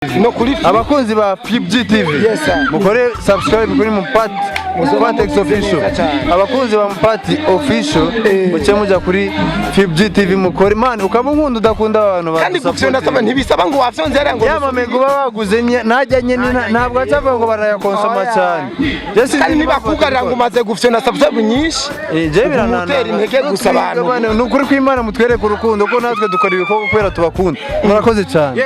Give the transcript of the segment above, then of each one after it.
No kuri Abakunzi ba Flip TV, Yes, sir. mukore subscribe kuri Mupati Mupatex Official. Neza cyane. Abakunzi ba Mupati Official, muce muja kuri Flip TV, mukore man ukaba unkunda udakunda abantu. Kandi gufyonda saba ntibisaba ngo wafyonze hariya ngo ya mamego baba baguze najya nyene ntabwo acavuga ngo barayakonsoma Oya. cyane. Je sinzi Kandi niba nibakugarira ngo umaze gufyonda subscribe nyinshi, Eh, je biranana. umutera intege gusa abantu. Ni ukuri kw'Imana, mutwereke urukundo ko natwe dukora ibikorwa kubera tubakunda. Murakoze cyane.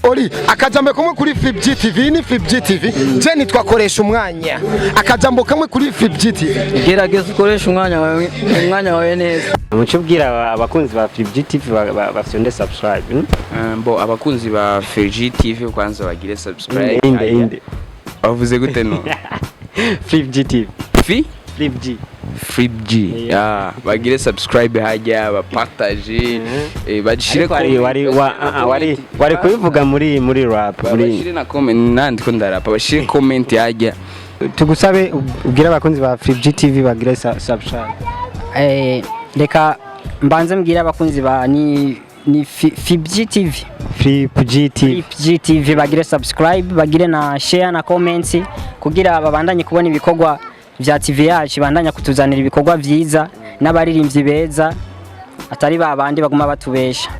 Ori akajambo kamwe kuri Flip GTV ni Flip GTV. Je nitwakoresha umwanya, akajambo kamwe kuri Flip GTV. Gerageza ukoreshe umwanya wawe neza. Muco ubwira abakunzi ba Flip TV bafyonde subscribe, Bo abakunzi ba Free TV kwanza bagire subscribe. Inde inde? Bavuze gute no? Flip TV. Fi Flip G. Free G. Ah, bagire subscribe hajya bapartage, bagishire Ariko wari wari wa, ah, ah, wari kubivuga muri rap muri bashire na comment, nandi ko ndarapa, bashire comment hajya. Tugusabe ubwire abakunzi ba Flip TV bagire subscribe. Reka mbanze mbwire abakunzi ba ni Fibg TV. Flip GTV. Fibg TV bagire subscribe, bagire na share na comments kugira babandanye kubona ibikorwa vya TV yacu, bandanya kutuzanira ibikorwa vyiza n'abaririmbyi beza, atari ba bandi baguma batubesha.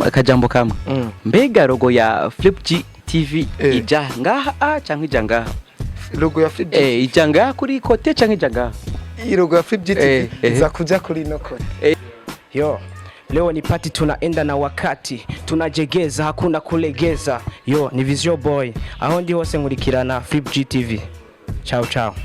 Akajambo kamwe, mbega logo ya Flip G TV ija ngaha a canke ija ngaha? Logo ya Flip Ija ngaha kuri côté canke ija ngaha? Logo ya Flip GTV Eh. za kuja kuri no côté. Yo, leo ni party, tunaenda na wakati, tunajegeza, hakuna kulegeza. Yo, ni Visio Boy, aho ndi hose nkurikirana Flip GTV. Ciao ciao.